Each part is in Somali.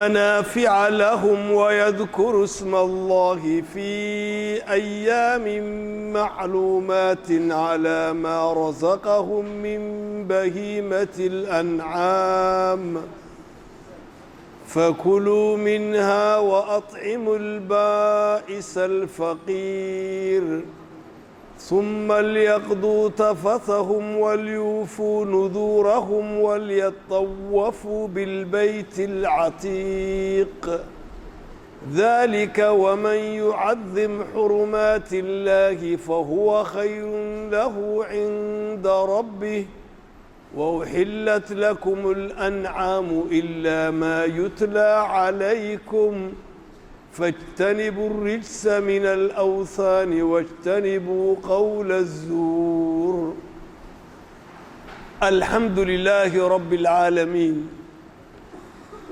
منافع لهم ويذكروا اسم الله في أيام معلومات على ما رزقهم من بهيمة الأنعام فكلوا منها وأطعموا البائس الفقير ثم ليقضوا تفثهم وليوفوا نذورهم وليطوفوا بالبيت العتيق ذلك ومن يعظم حرمات الله فهو خير له عند ربه وأحلت لكم الأنعام إلا ما يتلى عليكم فاجتنبوا الرجس من الأوثان واجتنبوا قول الزور. الحمد لله رب العالمين،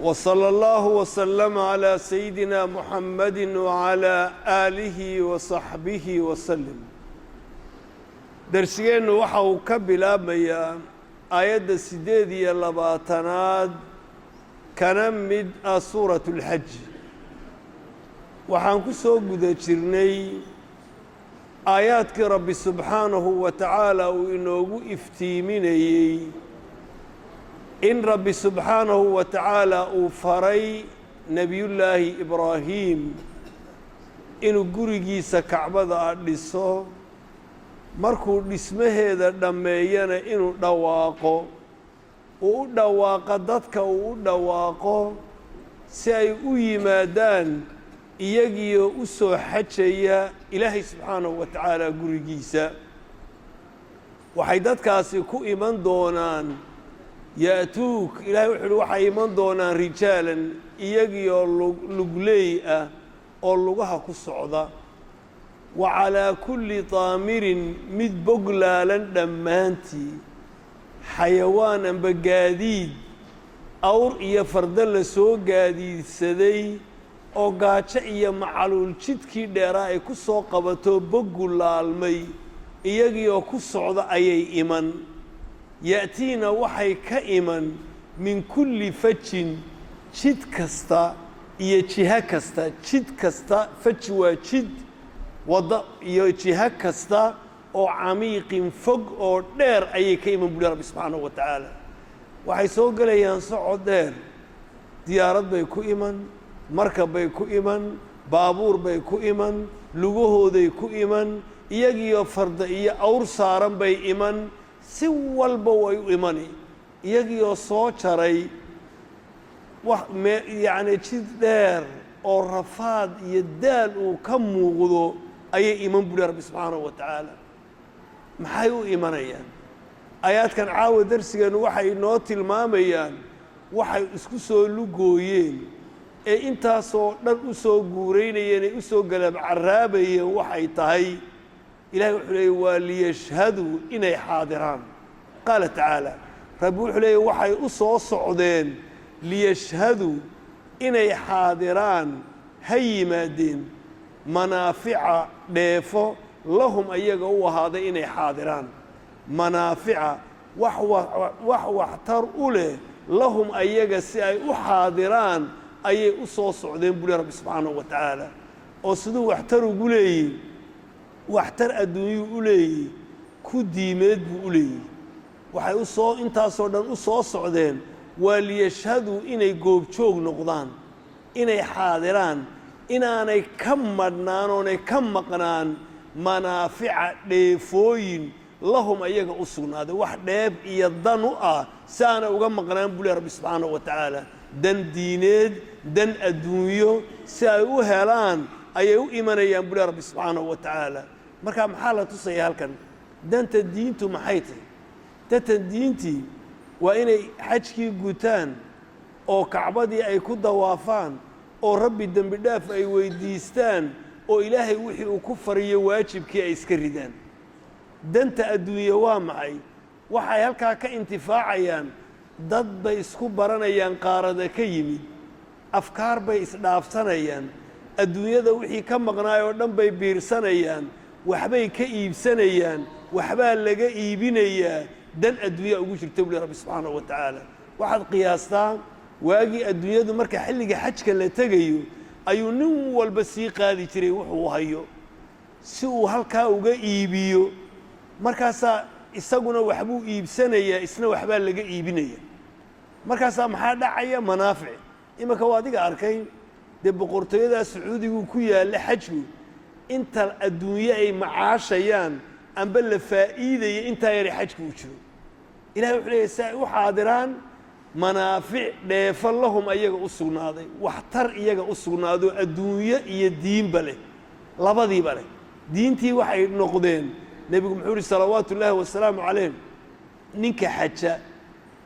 وصلى الله وسلم على سيدنا محمد وعلى آله وصحبه وسلم. Darsigeennu waxa uu ka bilaabmayaa aayadda 28aad kana mid ah suuratu اlxaj. Waxaan ku soo guda jirnay aayaadkii Rabbi subxaanahu wa tacaala uu inoogu iftiiminayey in Rabbi subxaanahu wa tacaala uu faray Nebiyullaahi Ibraahiim inuu gurigiisa Kacbada ah dhiso, markuu dhismaheeda dhammeeyana inuu dhawaaqo, uu u dhawaaqo dadka, uu u dhawaaqo si ay u yimaadaan iyagiyo u soo xajaya Ilaahay subxaanahu wa tacaala gurigiisa. Waxay dadkaasi ku iman doonaan ya'tuuk, Ilahay wuxu uhi, waxay iman doonaan rijaalan, iyagioo lugleey ah oo lugaha ku socda, wa calaa kulli daamirin, mid boglaalan dhammaantii, xayawaan amba gaadiid, awr iyo fardo la soo gaadiidsaday oo gaajo iyo macaluul jidkii dheeraa ay ku soo qabato, boggu laalmay, iyagiioo ku socda ayay iman. Ya'tiina, waxay ka iman, min kulli fajin, jid kasta iyo jiho kasta. Jid kasta, faji waa jid, waddo, iyo jiho kasta oo camiiqin, fog oo dheer ayay ka iman, buli Rabbi subxaanahu wa tacaala. Waxay soo gelayaan socod dheer. Diyaarad bay ku iman, markab bay ku iman, baabuur bay ku iman, lugahooday ku iman, iyagiyo farda iyo awr saaran bay iman. Si walba way u imani, iyagiioo soo jaray wax me yacni jid dheer oo rafaad iyo daal uu ka muuqdo ayay iman, buli Rabbi subxaanahu wa tacaala. Maxay u imanayaan? Aayaadkan caawa darsigeennu waxay inoo tilmaamayaan waxay isku soo lugooyeen ee intaasoo dhan u soo guuraynayeen ee u soo galab caraabayeen. Waxay tahay, Ilahay wuxuu leeyay, waa liyashhaduu, inay xaadiraan. Qaala tacaala, Rabbi wuxuu leeyay, waxay u soo socdeen liyashhaduu, inay xaadiraan, ha yimaadeen, manaafica, dheefo, lahum, ayaga u ahaaday inay xaadiraan, manaafica, wax waxtar u leh, lahum, ayaga, si ay u xaadiraan ayay u soo socdeen, buli Rabbi subxaanahu wa tacaala. Oo siduu waxtar ugu leeyihi? Waxtar adduunyuu u leeyihi, ku diimeed buu u leeyihi. Waxay u soo intaasoo dhan u soo socdeen waa liyashhaduu, inay goobjoog noqdaan, inay xaadiraan, inaanay ka madhnaan oonay ka maqnaan, manaafica, dheefooyin, lahum, ayaga u sugnaaday, wax dheef iyo dan u ah si aanay uga maqnaan, buu leh Rabbi subxaanahu wa tacaala. Dan diineed, dan adduunyo si ay u helaan ayay u imanayaan, buu leh Rabbi subxaanahu wa tacaala. Marka maxaa la tusaya halkan? Danta diintu maxay tahay? Danta diintii waa inay xajkii gutaan oo Kacbadii ay ku dawaafaan oo Rabbi dembi dhaaf ay weydiistaan oo Ilaahay wixii uu ku fariyo waajibkii ay iska ridaan. Danta adduunye waa maxay? Waxay halkaa ka intifaacayaan, dad bay isku baranayaan qaarada ka yimid, afkaar bay isdhaafsanayaan, adduunyada wixii ka maqnaay oo dhan bay biirsanayaan, waxbay ka iibsanayaan, waxbaa laga iibinayaa. Dan adduunyaa ugu jirta, buli Rabbi subxaanahu wa tacaala. Waxaad qiyaastaa Waagii adduunyadu marka xilliga xajka la tegayo ayuu nin walba sii qaadi jiray wuxuu hayo si uu halkaa uga iibiyo. Markaasaa isaguna waxbuu iibsanayaa, isna waxbaa laga iibinaya. Markaasaa maxaa dhacaya? Manaafic. Iminka waa adiga arkay dee, boqortooyadaa Sacuudigu ku yaalla xajku inta adduunye ay macaashayaan amba la faa'iidaya intaa yara xajku uu jiro. Ilahay wuxuu leeyahy si ay u xaadiraan manaafic, dheefo lahum ayaga u sugnaaday, waxtar iyaga u sugnaado, adduunyo iyo diinba leh, labadiiba leh. Diintii waxay noqdeen, nebigu muxuu uhi salawaatu ullaahi wasalaamu calayh: ninka xaja,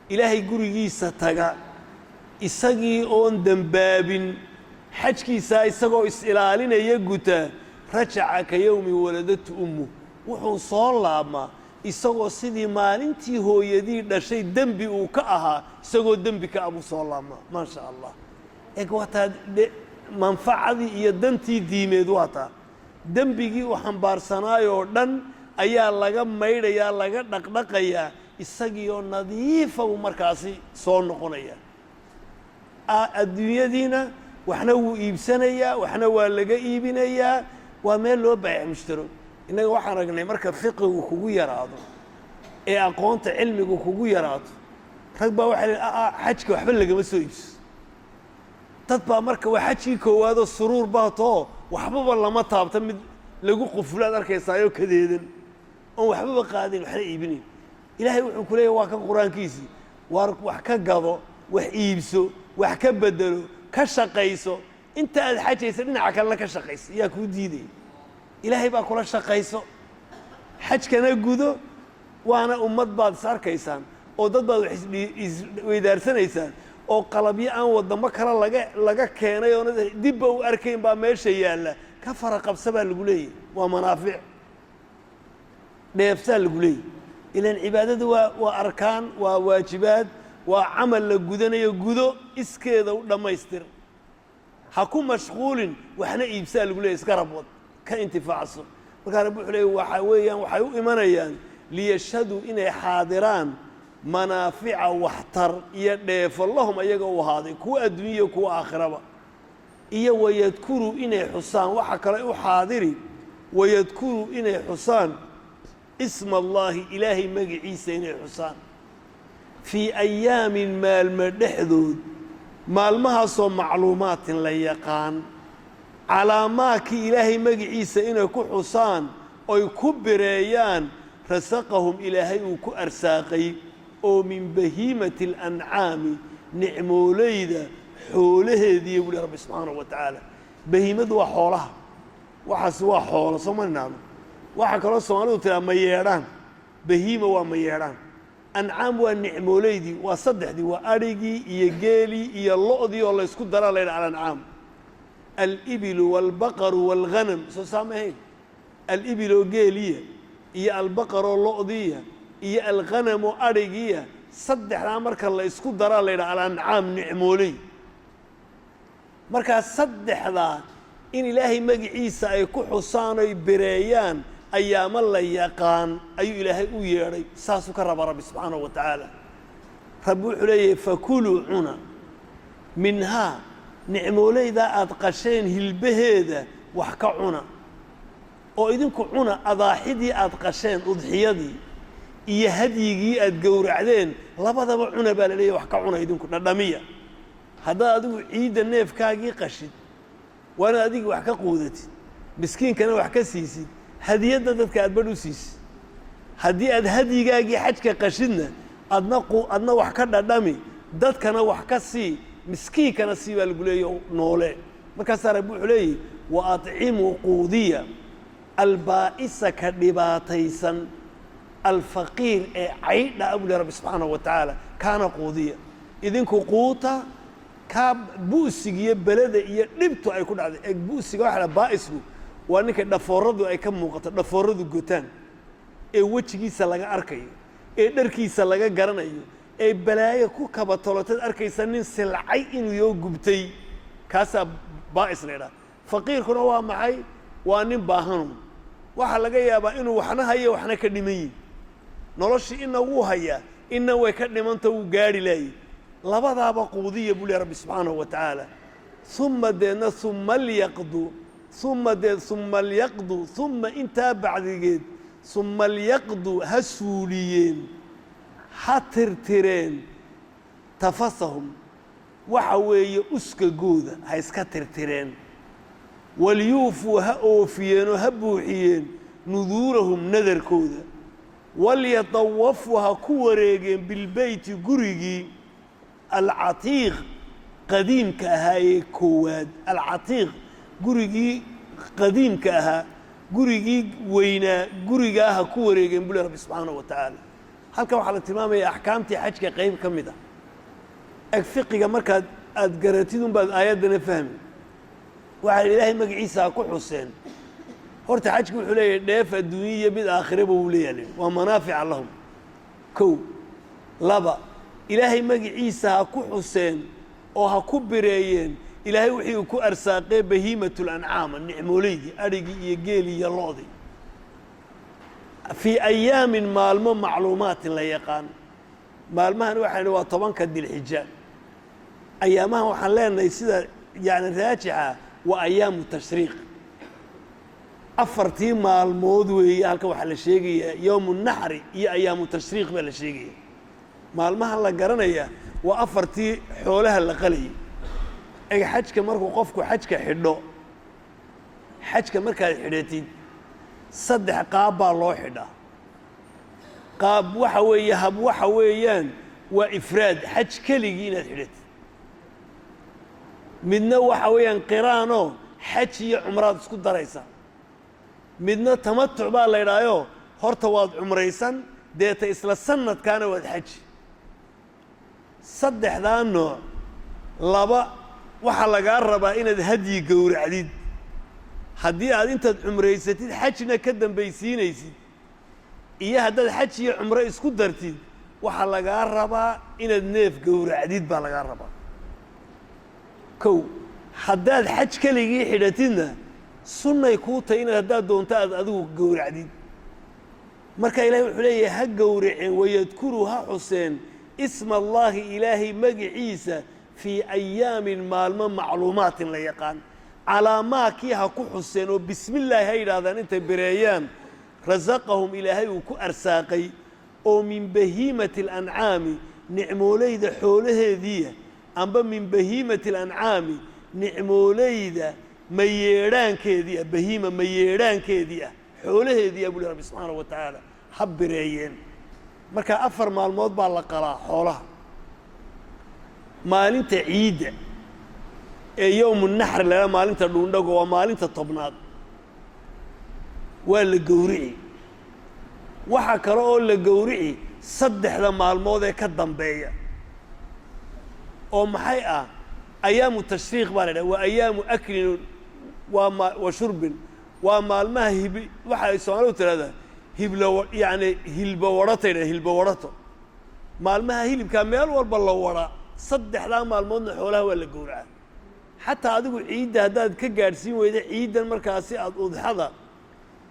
Ilaahay gurigiisa taga, isagii oon dembaabin, xajkiisaa isagoo is-ilaalinaya guta, rajaca ka yowmi waladatu ummu, wuxuu soo laabmaa isagoo sidii maalintii hooyadii dhashay dembi uu ka ahaa, isagoo dembi ka ah buu soo laabmaa. Maa sha Allah. Eg waa taa manfacadii iyo dantii diimeed, waa taa dembigii uu xambaarsanaayoo dhan ayaa laga maydhayaa, laga dhaqdhaqayaa, isagii oo nadiifa buu markaasi soo noqonaya. Adduunyadiina waxna wuu iibsanayaa, waxna waa laga iibinayaa. Waa meel loo baayac mushtaro. Innaga waxaan aragnay marka fiqigu kugu yaraado ee aqoonta cilmigu kugu yaraato, rag baa waxay leeyiin xajka waxba lagama soo iibso. Dad baa marka waa xajkii koowaadoo suruur baa too waxbaba lama taabta, mid lagu qufulaad arkaysaayoo kadeedan oon waxbaba qaadayn, waxna iibinayn. Ilaahay wuxuu ku leeyahy waa kan Qur-aankiisii: waar wax ka gado, wax iibso, wax ka bedelo, ka shaqayso. Inta aad xajaysa dhinaca kalena ka shaqayso, yaa kuu diidaya? Ilaahay baa kula shaqayso, xajkana gudo. Waana ummad baad is arkaysaan oo dad baad wax isweydaarsanaysaan oo qalabyo aan waddamo kale laga keenay oona dibba u arkayn baa meesha yaalla. Ka fara qabsa baa lagu leeyahy. Waa manaafic, dheefsaa lagu leeyahy. Ilaan cibaadadu waa arkaan, waa waajibaad, waa camal la gudanayo. Gudo, iskeeda u dhammaystir, ha ku mashquulin. Waxna iibsaa lagu leeyahy, iska rabwad, ka intifaacso. Markaa Rabbi wuxuu leeyay waxaa weeyaan waxay u imanayaan liyashhaduu, inay xaadiraan manaafica, waxtar iyo dheefo lahum ayaga u ahaaday, kuwa adduunya, kuwa aakhiraba, iyo wayadkuruu, inay xusaan. Waxa kale u xaadiri wayadkuruu, inay xusaan isma Allaahi, Ilaahay magiciisa inay xusaan, fii ayaamin, maalmo dhexdood, maalmahaasoo macluumaatin la yaqaan, calaamaadkii Ilaahay magiciisa inay ku xusaan oy ku bireeyaan, rasaqahum, Ilaahay uu ku arsaaqay, oo min bahiimati alancaami, nicmoolayda xoolaheediiya buuhi Rabbi subxaanahu wa tacaala. Bahiimadu waa xoolaha, waxaas waa xoolo, soo ma nidhaahno? Waxaa kaloo Soomaalidu tiraa ma yeedhaan. Bahiima waa ma yeedhaan, ancaam waa nicmoolaydii, waa saddexdii, waa adhigii iyo geelii iyo lo'dii oo laysku daraa la yidhaha alancaam. Alibilu waalbaqaru waalghanam, soo saamahayn? Alibiloo geeliya iyo albaqaroo lo'diya iyo alghanamoo adhigiya, saddexdaa marka la isku daraa la yidhaha alancaam, nicmooley. Markaa saddexdaa in Ilaahay magiciisa ay ku xusaan oy bireeyaan ayaamo la yaqaan ayuu Ilaahay u yeedhay. Saasuu ka rabaa Rabbi subxaanahu wa tacaala. Rabbi wuxuu leeyahay: fakuluu, cuna, minhaa, nicmooleydaa aad qasheen hilbaheeda wax ka cuna, oo idinku cuna adaaxidii aad qasheen, udxiyadii iyo hadyigii aad gowracdeen, labadaba cuna baa la leeyahy. Wax ka cuna idinku, dhadhamiya. Haddaad adigu ciidda neefkaagii qashid, waa inaad adigi wax ka quudatid, miskiinkana wax ka siisid, hadiyadda dadka aad badh u siisid. Haddii aad hadyigaagii xajka qashidna, adna wax ka dhadhami, dadkana wax ka sii, miskiinkana sii baa lagu leeyahy, noole. Markaasaa Rabbi wuxuu leeyahy: wa acimuu, quudiya, albaa'isa, ka dhibaataysan, alfaqiir, ee caydha a buu leh Rabbi subxaanahu wa tacaala, kaana quudiya. Idinku quuta kaa bu'siga iyo beleda iyo dhibtu ay ku dhacday. Eg, bu'siga waxa la baa'isku waa ninka dhafooradu ay ka muuqato, dhafooradu gotaan, ee wejigiisa laga arkayo, ee dharkiisa laga garanayo, ee balaayo ku kabatolotad arkaysa, nin silcay inuu yoo gubtay, kaasaa baa'is la idhaha. Faqiirkuna waa maxay? Waa nin baahanun. Waxaa laga yaabaa inuu waxna hayo, waxna ka dhiman yihin. Noloshii ina wuu hayaa, ina way ka dhimanta, wuu gaadhi laayey. Labadaaba quudiya, buu lehy Rabbi subxaanahu wa tacaala. Uma deedna uma lyaqdu, uma deed uma lyaqdu, uma intaa bacdigeed, uma lyaqdu, ha suuliyeen, ha tirtireen, tafasahum, waxa weeye uskagooda ha iska tirtireen, walyuufuu, ha oofiyeen oo ha buuxiyeen, nuduurahum, nadarkooda, walyatawafuu, ha ku wareegeen, bilbeyti, gurigii, alcatiiq, qadiimka ahaa ee koowaad, alcatiiq, gurigii qadiimka ahaa, gurigii weynaa, gurigaa ha ku wareegeen, buli Rabbi subxaanahu wa tacaala. Halkan waxaa la tilmaamaya axkaamtii xajka qayb ka mid ah. Eg, fiqiga markaad aada garatid unbaad aayaddana fahmi. Waxaa Ilaahay magaciisa ha ku xuseen. Horta xajku wuxuu leeyahay dheef adduunya iyo mid aakhiraba wuu leeyahay, waa manaafica lahum. Kow, laba, Ilaahay magaciisa ha ku xuseen oo ha ku bireeyeen Ilaahay wixii uu ku arsaaqee bahiimatul ancaama, nicmoolaydii, adhigii iyo geelii iyo lo'dii, fii ayaamin, maalmo, macluumaatin, la yaqaan. Maalmahan waxaan waa 10-ka Dilxija. Ayaamahan waxaan leenahay, sida yani raajixa, waa ayaamu tashriiq, afartii maalmood weeye. Halkan waxaa la sheegayaa yowmu naxri iyo ayaamu tashriiq baa la sheegaya. Maalmahan la garanaya waa afartii xoolaha la qalayay. Eg, xajka markuu qofku xajka xidho, xajka markaad xidhatid, saddex qaab baa loo xidhaa. Qaab waxa weeye, hab waxa weeyaan waa ifraad, xaj keligii inaad xidhatid. Midna waxa weeyaan qiraanoo xaj iyo cumraad isku daraysa. Midna tamatuc baa la ydhaayo, horta waad cumraysan, deeta isla sanadkaana waad xaji. Saddexdaa nooc, laba waxaa lagaa rabaa inaad hadyi gowracdid haddii aad intaad cumraysatid xajna ka dambaysiinaysid, iyo haddaad xaj iyo cumro isku dartid, waxaa lagaa rabaa inaad neef gowracdid baa lagaa rabaa. Kow, haddaad xaj keligii xidhatidna, sunnay kuu tahay inaad haddaad doonto aad adigu gowracdid. Marka Ilahay wuxuu leeyahay ha gowraceen, wayadkuruu, ha xuseen, isma Allaahi, Ilaahay magiciisa, fii ayaamin, maalmo, macluumaatin, la yaqaan, calaamaakii ha ku xuseen oo bismillaahi ha yidhaahdaan intay bireeyaan, rasaqahum, Ilaahay uu ku arsaaqay, oo min bahiimati alancaami, nicmoolayda xoolaheediiya, amba min bahiimati alancaami, nicmoolayda mayeedhaankeedii ah, bahiima mayeedhaankeedii ah, xoolaheedii ah, buli Rabbi subxaanahu wa tacaala, ha bireeyeen. Marka afar maalmood baa la qalaa xoolaha: maalinta ciidda ee yowmu naxri la, maalinta dhuundhago, waa maalinta 10aad, waa la gowrici. Waxaa kale oo la gowrici saddexda maalmood ee ka dambeeya, oo maxay ah? Ayaamu tashriiq baa la dhaha, waa ayaamu aklin waa ma wa shurbin, waa maalmaha hibi, waxa ay Soomaalidu tidhahdaa hiblo, yacni hilba wadhatay dhah, hilba wadhato, maalmaha hilibkaa meel walba la wadhaa. Saddexdaa maalmoodna xoolaha waa la gowracaa. Xataa adigu ciidda haddaad ka gaadhsiin weyda ciiddan, markaasi aada udxada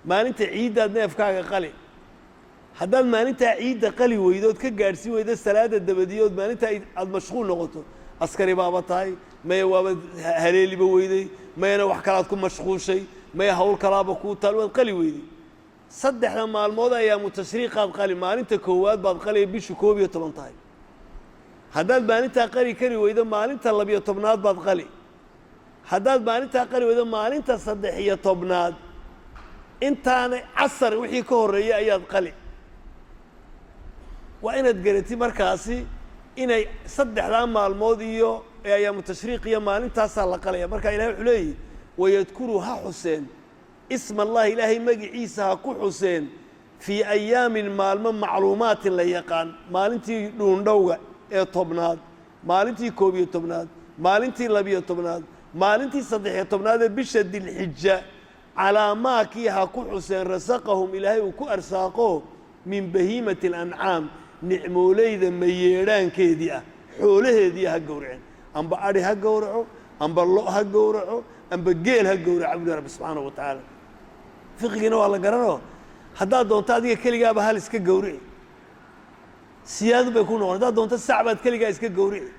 maalinta ciiddaad neefkaaga qali. Haddaad maalintaa ciidda qali weydo ood ka gaadhsiin weydo salaada dabadiyood, maalintaa aada mashquul noqoto, askari baaba tahay, maya waaba haleeliba weyday, mayana wax kalaad ku mashquushay, maya hawl kalaaba kuu taal, waad qali weyday, saddexda maalmood ayaamu tashriiqaad qali. Maalinta koowaad baad qalaya, bishu 11 tahay. Haddaad maalintaa qali kari weydo, maalinta 12aad baad qali. Haddaad maalintaa qali weydo, maalinta 13aad intaana casar wixii ka horreeyay ayaad qali. Waa inaad garatid markaasi inay saddexdaa maalmood iyo ayaamu tashriiq iyo maalintaasaa la qalaya. Marka Ilahay wuxuu leeyihi wayadkuruu, ha xuseen, isma Allahi, Ilaahay magiciisa ha ku xuseen, fii ayaamin, maalmo, macluumaatin, la yaqaan, maalintii dhuundhowga ee 10aad, maalintii 11aad, maalintii 12aad, maalintii 13aad ee bisha Dilxija, calaamaakii ha ku xuseen, rasaqahum, Ilaahay uu ku arsaaqo, min bahiimati alancaam, nicmoolayda mayeedhaankeedii ah, xoolaheedii ha gowraceen, amba adhi ha gowraco, amba lo' ha gowraco, amba geel ha gowraco, buli Rabbi subxaanahu wa tacaala. Fiqigiina waa la garanoo, haddaad doonto adiga keligaaba hal iska gowrici, siyaadu bay ku noqon. Haddaad doonto sac baad keligaa iska gowrici.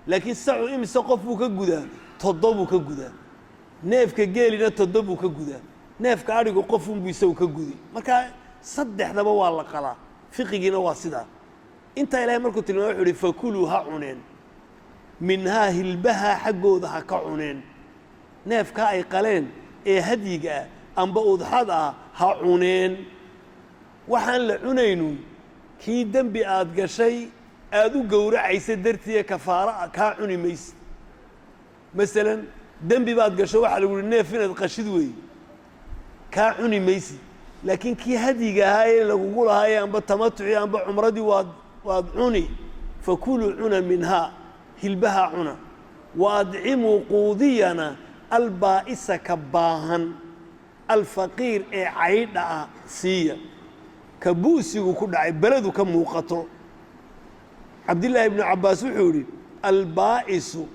Laakiin sacu imise qof buu ka gudaa? Toddobuu ka gudaa. Neefka geelina toddobuu ka gudaa. Neefka adhigu qofunbuu isagu ka gudi. Markaa saddexdaba waa la qalaa, fiqigiina waa sidaa. Intaa Ilahay markuu tilmaamay, wuxu uhi: fakuluu, ha cuneen, minhaa, hilbahaa xaggooda ha ka cuneen. Neefkaa ay qaleen ee hadyiga ah amba udxad ah ha cuneen. Waxaan la cunaynu kii dembi aad gashay aada u gowracaysa dartiiee kafaaro kaa cuni maysid. Masalan, dembi baad gasho, waxaa lagu uhi neef inaad qashid weeye, kaa cuni maysid. Laakiin kii hadyiga ahaa ee lagugu lahaa amba tamatucii amba cumradii waad cuni. Fakuluu, cuna, minhaa, hilbahaa cuna. Wa adcimuu, quudiyana, albaa'isa, ka baahan, alfaqiir ee caydha ah siiya, ka bu'sigu ku dhacay, beledu ka muuqato. Cabdillaahi ibnu Cabbaas wuxuu yidhi: albaa'isu,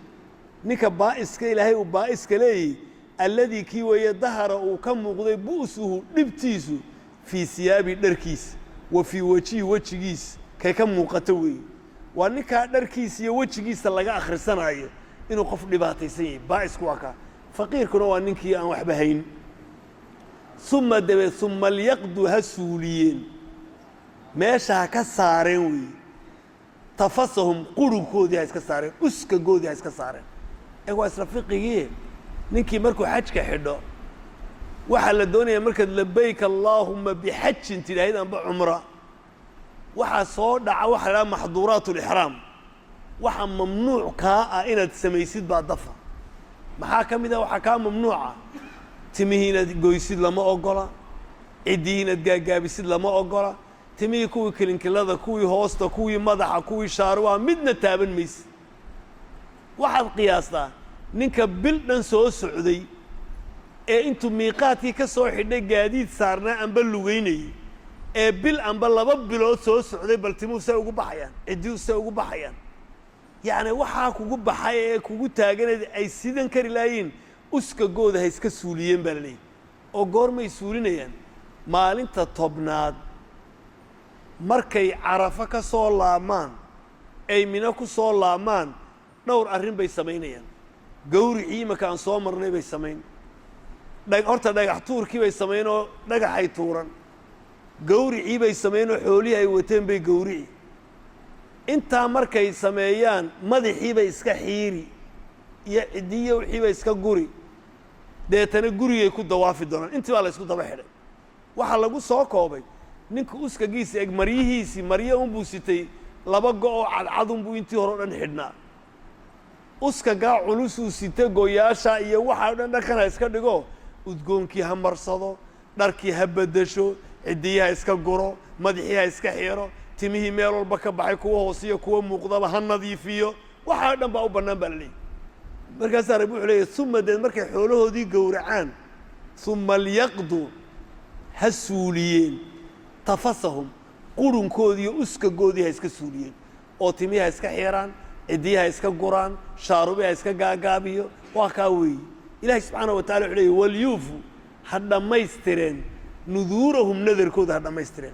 ninka baa'iska Ilaahay uu baa'iska leeyahy, alladii, kii weeye, dahara, uu ka muuqday, bu'suhu, dhibtiisu, fii siyaabi, dharkiisa, wa fii wajihi, wejigiisa kay ka muuqato weeye. Waa ninkaa dharkiisa iyo wejigiisa laga akhrisanaayo inuu qof dhibaataysan yahay. Baa'isku waa kaa. Faqiirkuna waa ninkii aan waxba hayn. Uma, dabeed, uma lyaqdu, ha suuliyeen, meesha ha ka saareen weeye, tafasahum, qurunkoodii ha iska saareen, uskagoodii ha iska saareen. Waa isla fiqigii. Ninkii markuu xajka xidho, waxaa la doonayaa markaad "labayk allaahuma bixajin" tidhaahid amba cumra, waxaa soo dhaca waxa la dhaha maxduuraat alixraam. Waxa mamnuuc kaa ah inaad samaysid baa dafa. Maxaa ka mid ah waxaa kaa mamnuuca? Timihii inaad goysid lama ogola, ciddihii inaad gaagaabisid lama ogola. Timihii, kuwii kilinkilada, kuwii hoosta, kuwii madaxa, kuwii shaarubaha, midna taaban maysid. Waxaad qiyaastaa ninka bil dhan soo socday ee intuu miiqaadkii ka soo xidhay gaadiid saarnaa amba lugaynayey ee bil amba 2 bilood soo socday, bal timuhu say ugu baxayaan, ciddiyuhu say ugu baxayaan? Yacni waxaa kugu baxay ee kugu taaganeed ay sidan kari laayiin, uskagooda ha iska suuliyeen baa la leeyahy. Oo goormay suulinayaan? Maalinta 10aad markay Carafo ka soo laabmaan, ay Mino ku soo laabmaan, dhowr arrin bay samaynayaan. Gawricii imaka aan soo marnay bay samayn. Horta dhagax tuurkii bay samayn oo dhagaxay tuuran. Gawricii bay samayn oo xoolihii ay wateen bay gawrici. Intaa markay sameeyaan, madaxii bay iska xiiri iyo ciddiyo wixii bay iska guri. Deetana gurigay ku dawaafi doonaan. Intii baa la isku daba xidhay. Waxaa lagu soo koobay ninka uskagiisa eg, maryihiisii, maryo unbuu sitay, laba go-oo cadcad unbuu intii hore o dhan xidhnaa. Uskagaa culusuu sita, goyaasha iyo waxaa o dhan dhankan ha iska dhigo, udgoonkii ha marsado, dharkii ha beddesho, ciddiyii ha iska guro, madaxii ha iska xiro, timihii meel walba ka baxay, kuwa hoosiyo kuwa muuqdaba ha nadiifiyo. Waxaa o dhan baa u bannaan baa la leeyahy. Markaasaa Rabbi wuxuu leeyahy: uma, deed markay xoolahoodii gowracaan, uma lyaqdu, ha suuliyeen, tafasahum, qurunkoodii iyo uskagoodii ha iska suuliyeen, oo timihii ha iska xiraan, ciddiyii ha iska guraan, shaarubii ha iska gaagaabiyo. Waa kaa weeyi. Ilahi subxaana wa tacala wuxuu leeyay: walyuufu, ha dhammaystireen, nuduurahum, nadarkooda ha dhammaystireen,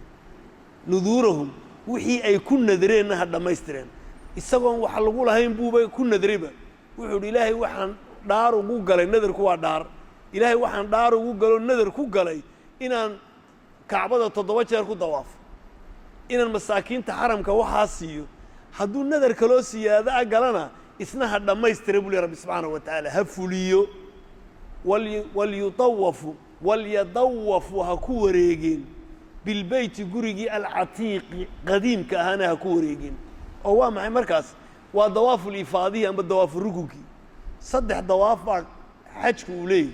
nuduurahum, wixii ay ku nadareenna ha dhammaystireen. Isagoon wax lagu lahayn buuba ku nadrayba. Wuxuu idhi: Ilaahay waxaan dhaar ugu galay. Nadarku waa dhaar. Ilaahay waxaan dhaar ugu galoo nadar ku galay inaan Kacbada 7 jeer ku dawaafo, inaan masaakiinta xaramka waxaa siiyo. Hadduu nadar kaloo siyaado a galana, isna ha dhammaystira buu ley Rabbi subxaana wa tacaala, ha fuliyo. Walyutawafu, walyadawafu, ha ku wareegeen, bilbeyti, gurigii, alcatiiqi, qadiimka ahaana ha ku wareegeen. Oo waa maxay markaas? Waa dawaafulifaadihi amba dawaafu rukunkii. Saddex dawaaf baa xajku uu leeyahy.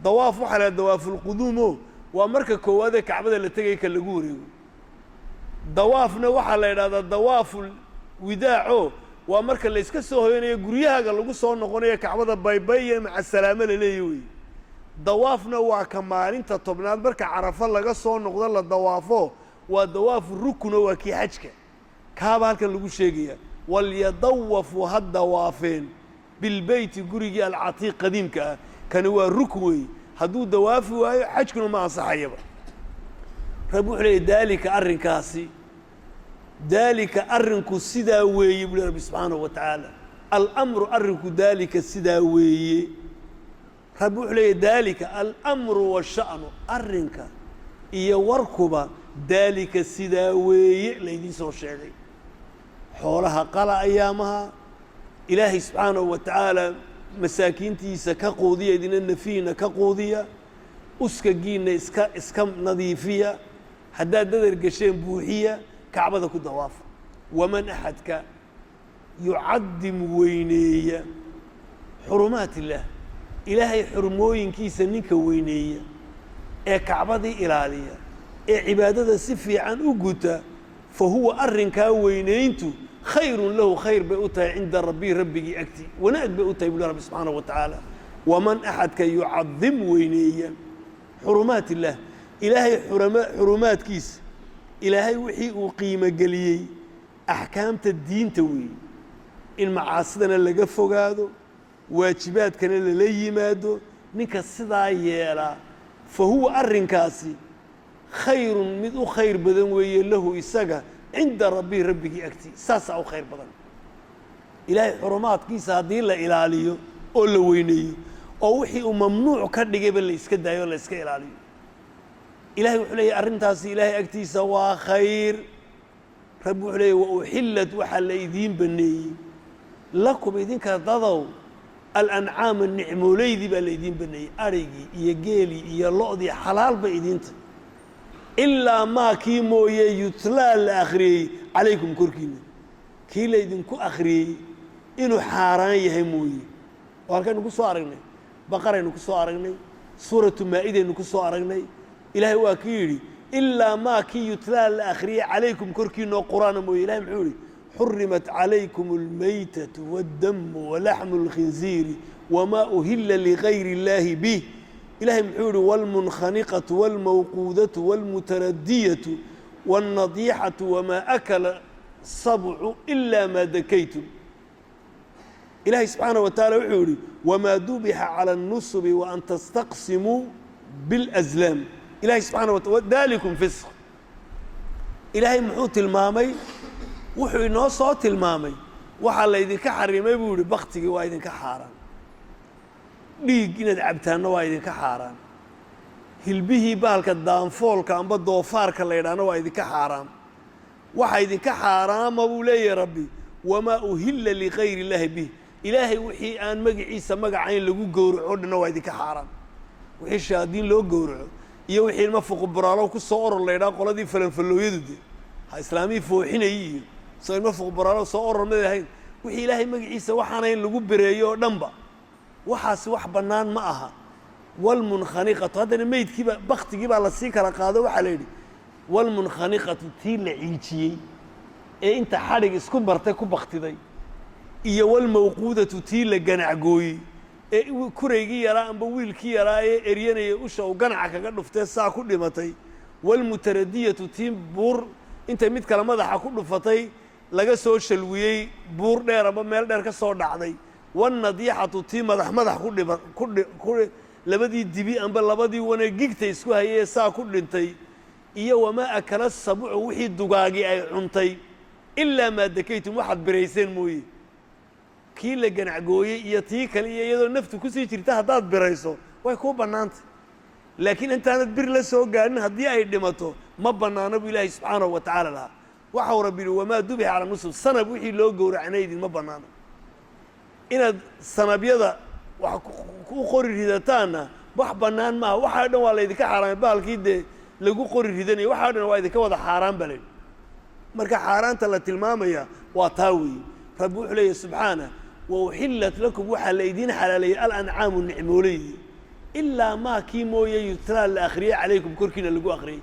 Dawaaf waxaa la dawaafulquduumo, waa marka koowaadee Kacbada la tegaya ka lagu wareego. Dawaafna waxaa la yidhahdaa dawaaful widaaco, waa marka la iska soo hoyanayo, guryahaaga lagu soo noqonayo, Kacbada baybay iyo macasalaamo la leeya wey. Dawaafna waa ka maalinta 10aad marka Carafo laga soo noqdo la dawaafo, waa dawaafu rukuno, waa kii xajka. Kaaba halkan lagu sheegaya: walyadawafu, ha dawaafeen, bilbeyti, gurigii, alcatiiq, qadiimka ah. Kani waa rukun weeye. Hadduu dawaafi waayo, xajkuna ma ansaxayaba. Rabbi wuxuu leeyay: daalika, arrinkaasi, daalika, arrinku sidaa weeye, buu le Rabbi subxaanahu wa tacaala. Alamru arrinku daalika sidaa weeye. Rabbi wuxuu leeyahy daalika alamru washa'nu, arrinka iyo warkuba daalika sidaa weeye laydiin soo sheegay. Xoolaha qala ayaamaha, Ilaahay subxaanahu wa tacaala masaakiintiisa ka quudiya, idina nafihiina ka quudiya, uskagiinna iska nadiifiya, haddaad dadar gasheen buuxiya, Kacbada ku dawaafa. Waman axadka yucadim weyneeya xurumaat illaah, Ilaahay xurmooyinkiisa ninka weyneeya ee Kacbadii ilaaliya ee cibaadada si fiican u guta, fa huwa arrinkaa weynayntu khayrun lahu, khayr bay u tahay, cinda rabbii, rabbigii agti wanaag bay u tahay, buli Rabbi subxaanahu wa tacaala. Waman axadka yucadim weyneeya xurumaat illaah, Ilaahay xurumaadkiisa, Ilaahay wixii uu qiimogeliyey, axkaamta diinta weeye, in macaasidana laga fogaado, waajibaadkana lala yimaado, ninka sidaa yeelaa, fa huwa arrinkaasi khayrun, mid u khayr badan weeye, lahu isaga, cinda rabbihi, rabbigii agtii saasaa u khayr badan. Ilaahay xurumaadkiisa haddii la ilaaliyo oo la weyneeyo oo wixii uu mamnuuc ka dhigayba la iska daayo o la iska ilaaliyo, Ilahay wuxuu leeyahy arrintaasi Ilaahay agtiisa waa khayr. Rabbi wuxuu leeyahy wa uxillat, waxaa la idiin baneeyey, lakum idinka dadow, alancaama, nicmoolaydii baa la idiin baneeyey, adhigii iyo geelii iyo lo'dii xalaal bay idiinta, ilaa maa kii mooye yutlaa la akhriyey calaykum korkiina, kii laydinku akhriyey inuu xaaraan yahay mooye. Oo halkaynu ku soo aragnay Baqaraynu ku soo aragnay, Suuratu Maa'idaynu ku soo aragnay. Ilaahay waa kii yidhi ilaa maa kii yutlaa la akhriyey calaykum korkiinoo qur'aana mooye. Ilahay muxuu yidhi? Xurimat calaykum almaytatu waaddamu walaxmu اlkhinziiri wamaa uhila ligayri اllaahi bih. Ilahay muxuu yihi? Wاlmunkhaniqatu wاlmawquudatu wاlmutaradiyatu wاlnadiixatu wamaa akala sabcu ilaa maa dakaytum. Ilahay subxaanaه wa taala wuxuu yihi wamaa dubixa calى الnusubi waan tastaqsimuu biاlأslaam. Ilahay subxana wa taala dalikum fisq. Ilaahay muxuu tilmaamay? Wuxuu inoo soo tilmaamay waxaa laydinka xarimay buu yihi. Baktigii waa idinka xaaraan, dhiig inaad cabtaanna waa idinka xaaraan, hilbihii bahalka daanfoolka amba doofaarka la yidhaahna waa idinka xaaraam. Waxa idinka xaaraama buu leeyahay Rabbi wamaa uhilla ligayri illaahi bih, Ilaahay wixii aan magaciisa magacayn lagu gowraco dhanna waa idinka xaaraam. Wixii shayaadiin loo gowraco iyo wixii ilma fuqburaalo ku soo oror la ydhaha, qoladii falanfallooyadu de ha islaamihii fooxinayay iyo soo ilma fuqburaalo soo oror ma ahayn. Wixii Ilaahay magaciisa waxaanayn lagu bereeyo oo dhanba waxaasi wax bannaan ma aha. Walmunkhaniqatu, haddana meydkiiba baktigii baa lasii kala qaado. Waxaa la yidhi walmunkhaniqatu, tii la ciijiyey ee inta xadhig isku martay ku baktiday, iyo walmawquudatu, tii la ganacgooyey ee kuraygii yaraa amba wiilkii yaraa ee eryanaya usha uu ganaca kaga dhuftee saa ku dhimatay, walmutaradiyatu, tii buur intay mid kale madaxa ku dhufatay laga soo shalwiyey, buur dheer amba meel dheer ka soo dhacday, wannadiixatu, tii madax madax ku dhima ku labadii dibi amba labadii wanee gigta isku hayay ee saa ku dhintay, iyo wamaa akala sabucu, wixii dugaagii ay cuntay, ilaa maa dakaytum, waxaad birayseen mooye. Kii la ganacgooyey iyo tii kale iyo iyadoo naftu kusii jirta haddaad birayso way kuu bannaantay, laakiin intaanad bir la soo gaadhin haddii ay dhimato ma bannaano buu Ilaahay subxaanahu wa tacaala lahaa. Waxau Rabbi yihi wamaa dubixa cala nusub, sanab wixii loo gowracna idinma bannaano. Inaad sanabyada wax u qori ridataanna wax bannaan maaha. Waxaa dhan waa laydinka xaaraamay. Bahalkii dee lagu qori ridanaya waxaa dhan waa idinka wada xaaraan baa layidhi. Marka xaaraanta la tilmaamaya waa taa weeye. Rabbi wuxuu leeyahy subxaana wa uxillat lakum, waxaa la idiin xalaaleeyey, alancaamu, nicmooleydi, ilaa maa kii mooye yutlaa la akhriyey calaykum korkiina lagu akhriyey,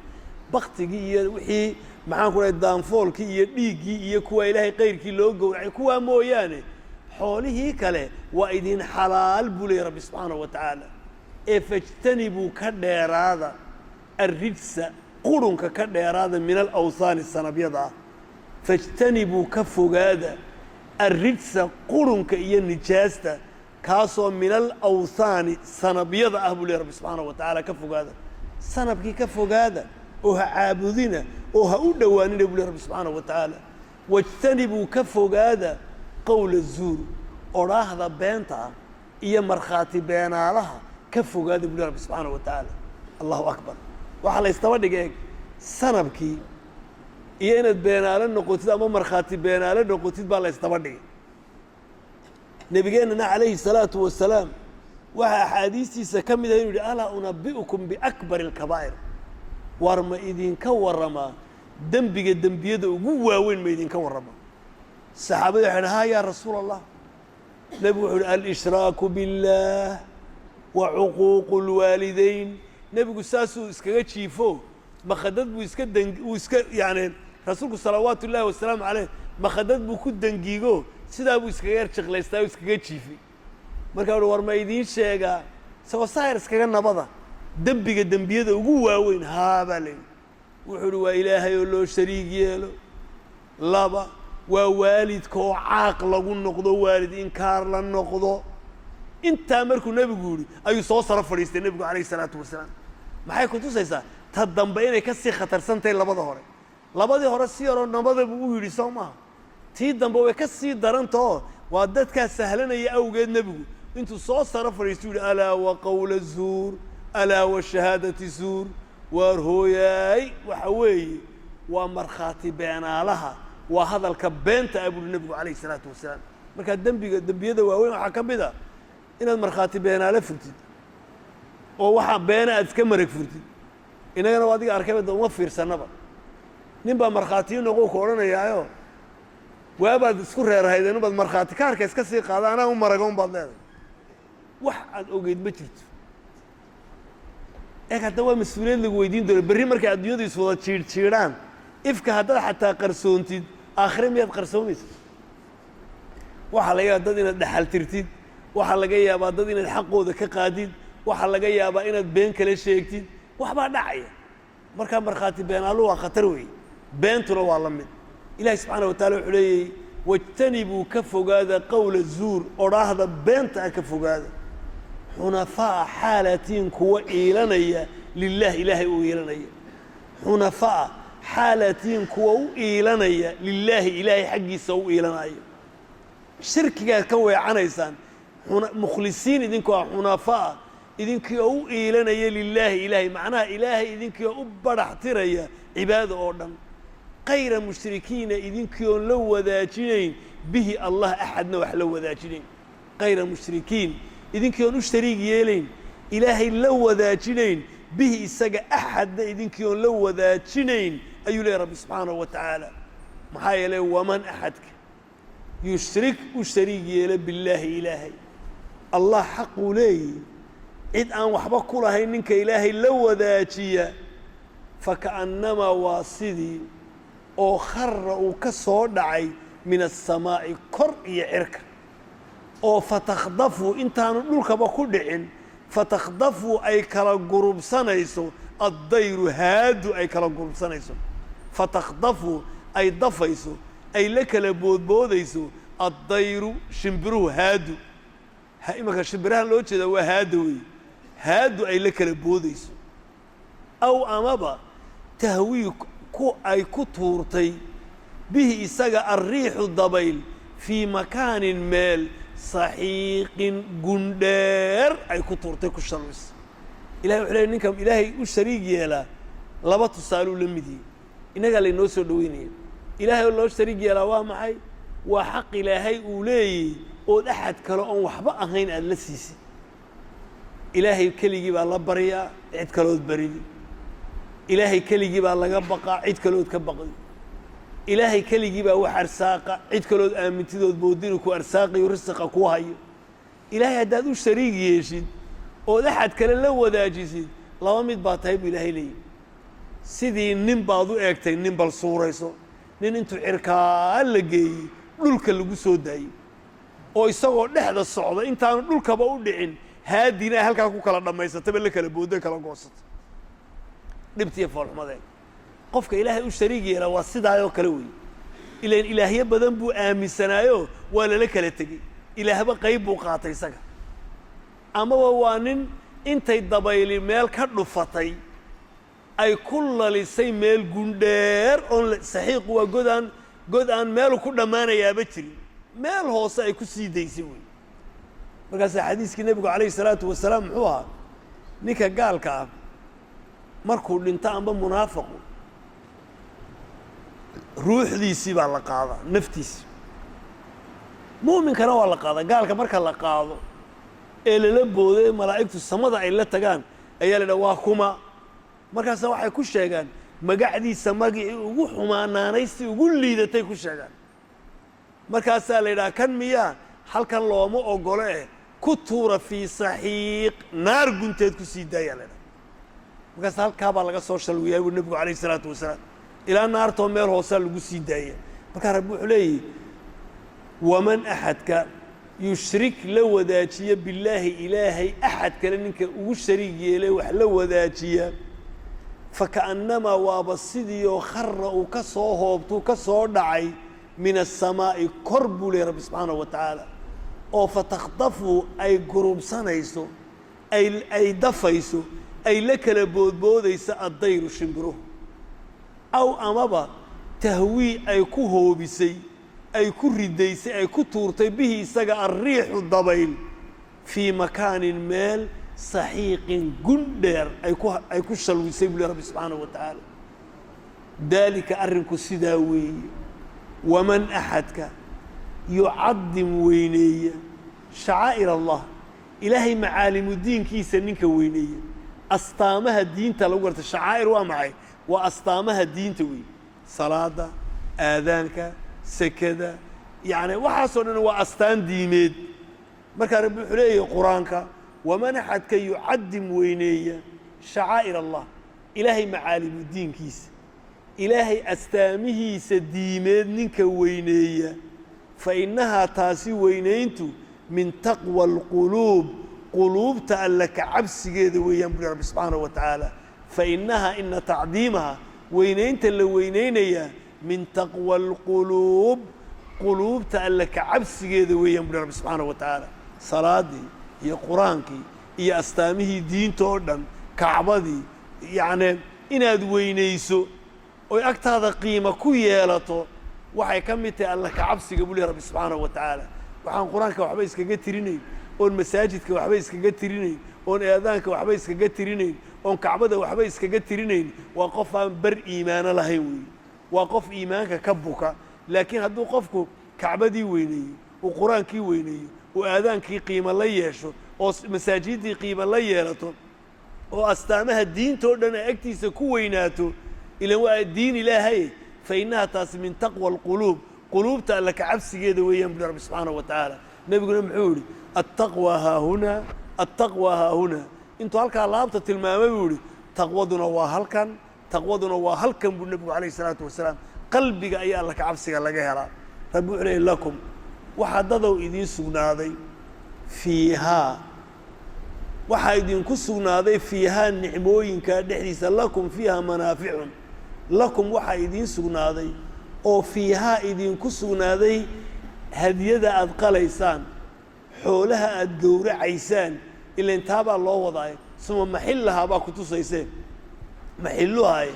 baktigii iyo wixii maxaan ku dhahay daanfoolkii iyo dhiiggii iyo kuwaa Ilaahay kayrkii loo gowracay, kuwaa mooyaane xoolihii kale waa idin xalaal buu leeyay Rabbi subxaanahu wa tacaala. Ee fajtanibuu, ka dheeraada, arrijsa, qurunka ka dheeraada, min alawthaani, sanabyada ah. Fajtanibuu, ka fogaada, arrijsa, qurunka iyo nijaasta, kaasoo min alawthaani, sanabyada ah, buu leey Rabbi subxaanahu wa tacaala. Ka fogaada sanabkii, ka fogaada oo ha caabudina oo ha u dhowaanina, buu ley Rabbi subxaanahu wa tacaala. Wajtanibuu, ka fogaada, qowla zuur. Odhaahda beenta ah iyo markhaati beenaalaha ka fogaada, buli Rabbi subxaanahu wa tacaala. Allahu akbar! Waxaa la ysdaba dhig, eeg, sanabkii iyo inaad beenaalo noqotid ama markhaati beenaalo noqotid baa la ysdaba dhigay. Nebigeennana calayhi salaatu wasalaam waxaa axaadiistiisa ka mid ah inuu yihi: "Alaa unabi'ukum biakbari alkabaa'ir?" Waar ma idinka warramaa dembiga dembiyada ugu waaweyn? Ma idinka warramaa? Saxaabadu waxay dhi: "Ha, yaa rasuula Allah." Nebigu wuxuu uhi: "Alshraaku biاllaah wa cuquuqu اlwaalidayn." Nebigu saasuu iskaga jiifo, makhadad buu iska dan uu iska, yani rasuulku salawaatu ullaahi wasalaamu caleyh makhadad buu ku dangiigo, sidaa buu iskaga yar jiqlaystaa u iskaga jiifay. Markaa uhi: "War ma idiin sheegaa," isagoo saayar iskaga nabada, "dembiga dembiyada ugu waaweyn?" "Haa," baa la yidhi. Wuxuu uhi: "Waa Ilaahay oo loo shariig yeelo. Laba, waa waalidka oo caaq lagu noqdo, waalid inkaar la noqdo." Intaa markuu nebigu yidhi ayuu soo saro fadhiistay nebigu calayhi salaatu wasalaam. Maxay ku tusaysaa ta dambe? Inay ka sii khatarsan tahay labada hore. Labadii hore si yaroo nabada buu u yidhi, soo maaha? Tii dambe way ka sii darantao waa dadkaa sahlanaya awgeed nebigu intuu soo saro fadhiistay u yihi: "Alaa wa qawla zuur, alaa wa shahaadati zuur." Waar hooyaay, waxa weeye waa markhaati beenaalaha, waa hadalka beenta ah, buuhi nebigu calayhi salaatu wasalaam. Markaa dembiga dembiyada waaweyn waxaa ka mid a inaad markhaati beenaale furtid oo waxaa beena aad iska marag furtid. Innagana waa adiga arkayba, da uma fiirsanaba. Nin baa markhaatiyo noqow ku odhanayaayo, waabaad isku reerhaydeen ubaad markhaati kaarka iska sii qaada, anaa u maraga un baad leedahay, wax aad ogeyd ma jirto. Eeg, hadda waa mas-uuliyad lagu weydiin doono berri markay adduunyadu iswada jiidhjiidhaan. Ifka haddaad xataa qarsoontid, aakhire miyaad qarsoomaysa? Waxaa laga yaabaa dad inaad dhaxal tirtid, waxaa laga yaabaa dad inaad xaqooda ka qaadid, waxaa laga yaabaa inaad been kala sheegtid. Waxbaa dhacaya. Markaa markhaati beenaalu waa khatar weeye, beentuna waa la mid. Ilahi subxaana wa taala wuxuu leeyay: "Wajtanibuu," ka fogaada, "qowla zuur," odhaahda beenta ah ka fogaada. "Xunafaa'a," xaalatiin kuwa iilanaya, "lilah," Ilaahay u iilanaya. "Xunafaa'a," xaalatiin kuwa u iilanaya, "lilaahi," Ilaahay xaggiisa u iilanaya. Shirkigaad ka weecanaysaan. Mukhlisiin idinkoo ah, xunafaa'a, idinkii oo u iilanaya, "lilaahi," Ilaahay, macnaha Ilaahay idinkii oo u badhax tiraya cibaada oo dhan. "Kayra mushrikiina," idinkii oon la wadaajinayn, "bihi," Allah, "axadna" wax la wadaajinayn. "Kayra mushrikiin," idinkii oon u shariig yeelayn, Ilaahay la wadaajinayn, "bihi," isaga, "axadna" idinkii oon la wadaajinayn, ayuu leeyahy Rabbi subxaanahu wa tacaala. Maxaa yeelay, "waman," axadka, "yushrik," u shariig yeela, "billaahi," Ilaahay, Allah xaquu leeyihi cid aan waxba ku lahayn ninka Ilaahay la wadaajiya, "faka'annamaa," waa sidii oo, "khara," uu ka soo dhacay, "min aلsamaa'i," kor iyo cirka, oo "fatakhdafu," intaanu dhulkaba ku dhicin, "fatakhdafu," ay kala gurubsanayso, "addayru," haadu ay kala gurubsanayso, "fatakhdafu," ay dafayso, ay la kala boodboodayso, "addayru," shimbiruhu, haadu. Imanka shimbiraha loo jeedaa waa haada weeye. Haadu ay la kala boodayso, "aw," amaba, "tahwii," ku ay ku tuurtay, "bihi," isaga, "alriixu," dabayl, "fii makaanin," meel, "saxiiqin," gundheer ay ku tuurtay, ku shalwis. Ilahay wuxuu ley: ninka Ilaahay u shariig yeelaa laba tusaaluu la mid yihi. Innagaa laynoo soo dhaweynaya. Ilaahay oo loo shariig yeelaa waa maxay? Waa xaq Ilaahay uu leeyey ood axad kale oon waxba ahayn aada la siisid. Ilaahay keligii baa la baryaa, cid kalood baridi. Ilaahay keligii baa laga baqaa, cid kalood ka baqdi. Ilaahay keligii baa wax arsaaqa, cid kalood aamintidood moodinu ku arsaaqayo, risiqa kuu hayo. Ilaahay haddaad u shariig yeeshid ood axad kale la wadaajisid, laba mid baa tahay buu Ilaahay leeyahy. Sidii nin baad u eegtay, nin bal suurayso, nin intuu cirkaa la geeyey dhulka lagu soo daayey, oo isagoo dhexda socda intaanu dhulkaba u dhicin haadina halkaa ku kala dhammaysataba, la kala booddo, kala goosata. Dhibtiiyo foolxumadeed qofka Ilaahay u shariig yeelaa waa sidaayoo kale weeye. Ilan ilaahyo badan buu aaminsanaayo, waa lala kala tegey, ilaahba qayb buu qaatay isaga. Amaba waa nin intay dabayli meel ka dhufatay ay ku lalisay meel gundheer oon saxiiqu waa godaan, god aan meelu ku dhammaanayaaba jirin, meel hoose ay ku sii daysay wey. Markaasaa xadiiskii nebigu calayhi salaatu wasalaam muxuu ahaa, ninka gaalka ah markuu dhinto amba munaafaqu, ruuxdiisii baa la qaadaa, naftiisi. Mu'minkana waa la qaadaa. Gaalka marka la qaado ee lala boodo ee malaa'igtu samada ay la tagaan ayaa la idhaha, "Waa kuma?" Markaasa waxay ku sheegaan magacdiisa, magicii ugu xumaa, naanaystii ugu liidatay ku sheegaan. Markaasaa la yidhaha, "Kan miyaa? Halkan looma ogolo eh, ku tuura fii saxiiq, naar gunteed ku sii daayaa," la idhaha. Markaas halkaa baa laga soo shalwiyaa buu nebigu calayhi salaatu wasalaam, ilaa naartoo meel hoosaa lagu sii daaya. Markaa rabbi wuxuu leeyihi, waman axadka yushrik la wadaajiya billaahi, ilaahay axad kale ninka ugu shariig yeelay, wax la wadaajiya, faka'annamaa waaba sidii oo khara uu ka soo hoobtuu ka soo dhacay min asamaa'i, kor buu leeyay rabbi subxaanahu wa tacaala, oo fatakhdafu ay gurubsanayso, ay dafayso, ay la kala boodboodayso addayru, shimbiruhu, aw amaba tahwii ay ku hoobisay, ay ku ridaysay, ay ku tuurtay bihi isaga alriixu, dabayl, fii makaanin, meel, saxiiqin, gun dheer ay ku shalwisay buu leh rabbi subxaanahu wa tacaala. Daalika arrinku sidaa weeye. Waman axadka yucadim weyneeya shacaa'ir Allah, ilaahay macaalimudiinkiisa ninka weyneeya, astaamaha diinta lagu garta. Shacaa'ir waa maxay? Waa astaamaha diinta weeye: salaada, aadaanka, sekada, yacni waxaasoo dhan waa astaan diimeed. Markaa rabbi wuxuu leeyahay qur-aanka, waman axadka yucadim weyneeya shacaa'ir Allah, ilaahay macaalimudiinkiisa, ilaahay astaamihiisa diimeed ninka weyneeya, fa innahaa taasi weynayntu min taqwa alquluub, quluubta alle ka cabsigeeda weeyaan buri rabbi subxaanahu wa tacaala. Fa innahaa, ina tacdiimaha, weynaynta la weynaynayaa, min taqwa alquluub, quluubta alle ka cabsigeeda weeyaan buri rabbi subxaanahu wa tacaala. Salaadii iyo qur-aankii iyo astaamihii diinta oo dhan, kacbadii, yacni inaad weynayso oy agtaada qiimo ku yeelato, waxay ka mid tahay alla ka cabsiga buu lehy rabbi subxaanahu wa tacaala. Waxaan qur-aanka waxba iskaga tirinayn, oon masaajidka waxba iskaga tirinayn, oon eedaanka waxba iskaga tirinayn, oon kacbada waxba iskaga tirinayn, waa qof aan bar iimaano lahayn weeye, waa qof iimaanka ka buka. Laakiin hadduu qofku kacbadii weyneeyo, uu qur-aankii weyneeyo, uu aadaankii qiimo la yeesho, oo masaajiddii qiimo la yeelato, oo astaamaha diinta oo dhan ay agtiisa ku weynaato, ilan waa diin ilaahay, fa innaha taasi min taqwa alquluub, quluubta alla ka cabsigeeda weeyaan buli rabbi subxaanahu wa tacaala. Nebiguna muxuu yidhi? Attaqwa haahunaa, attaqwa haahunaa. Intuu halkaa laabta tilmaamay buu yidhi, taqwaduna waa halkan, taqwaduna waa halkan buu nebigu calayhi salaatu wasalaam. Qalbiga ayaa alla ka cabsiga laga helaa. Rabbi wuxuu leeyay, lakum, waxaa dadow idiin sugnaaday, fiihaa, waxaa idinku sugnaaday, fiihaa, nicmooyinkaa dhexdiisa, lakum fiiha manaaficun, lakum waxaa idiin sugnaaday oo fiihaa idinku sugnaaday hadiyada aad qalaysaan, xoolaha aad gowracaysaan. Ilan taabaa loo wadaay, suma maxillahaa baa ku tusaysee, maxilluhaay